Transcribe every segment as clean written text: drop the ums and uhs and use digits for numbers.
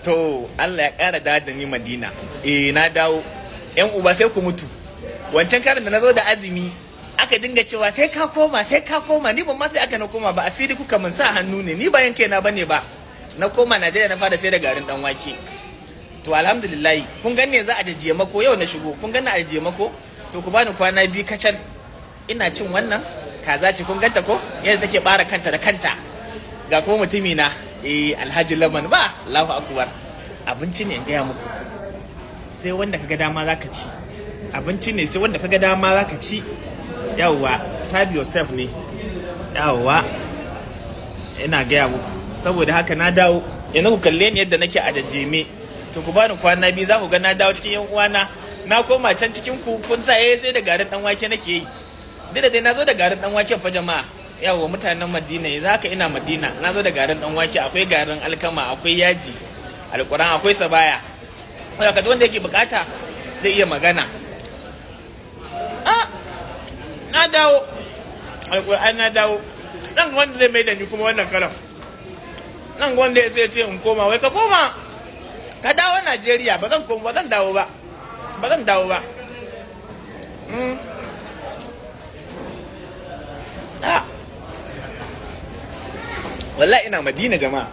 To Allah ya ƙara dawo da ni Madina. Eh, na dawo. Yan uba, sai ku mutu. Wancan karin da na zo da azumi, aka dinga cewa sai ka koma, sai ka koma. Ni ban ma sai aka na koma ba. Asiri kuka mun, sa hannu ne. Ni ba yanke na bane ba. Na koma Najeriya, na fara sai da garin dan wake. To alhamdulillah, kun ganni yanzu a jajjiye mako. Yau na shigo, kun ganni a jajjiye mako. To ku bani kwana 2 kacal. Ina cin wannan kaza ce, kun ganta ko yadda take bara kanta da kanta. Ga kuma mutumi na, eh, Alhaji Laman ba. Allahu akbar, abinci ne in gaya muku, sai wanda kaga dama zaka ci. Abinci ne, sai wanda kaga dama zaka ci. Yawwa, serve yourself ne. Yawwa, ina gaya muku. Saboda haka na dawo. Yanzu ku kalle ni yadda nake a jajjeme. To ku bani kwana 2, za ku ga na dawo cikin yan uwana, na koma can cikin ku. Kun sa eh sai da garin dan wake nake yi. Duk da dai na zo da garin dan waken fa, jama'a. Yawwa, mutanen Madina, yanzu haka ina Madina. Na zo da garin dan wake, akwai garin alkama, akwai yaji, alquran, akwai sabaya. Wanda duk wanda yake bukata zai iya magana. Ah, na dawo, alquran, na dawo. Nan wanda zai mai da ni kuma wannan kalan nan, wanda ya sai ce in koma, wai ka koma, ka dawo Najeriya. Ba zan koma, ba zan dawo ba, ba zan dawo ba. Ah. Wallahi ina Madina, jama'a.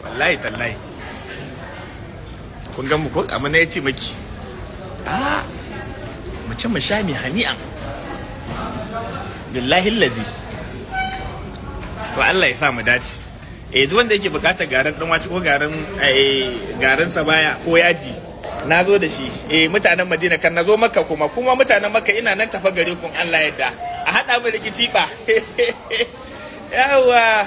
Wallahi tallahi, kun gan mu ko? Amma na yace maki, ah, mu ci mu sha mi hani'an, billahi lazi. To Allah ya sa mu dace. Eh, duk wanda yake bukatar garin dan wake ko garin sabaya ko yaji, na zo da shi. Eh, mutanen Madina, kan na zo Makka kuma. Kuma mutanen Makka, ina nan tafa gare kun, Allah yadda a hada mu rikici ba. Yawa.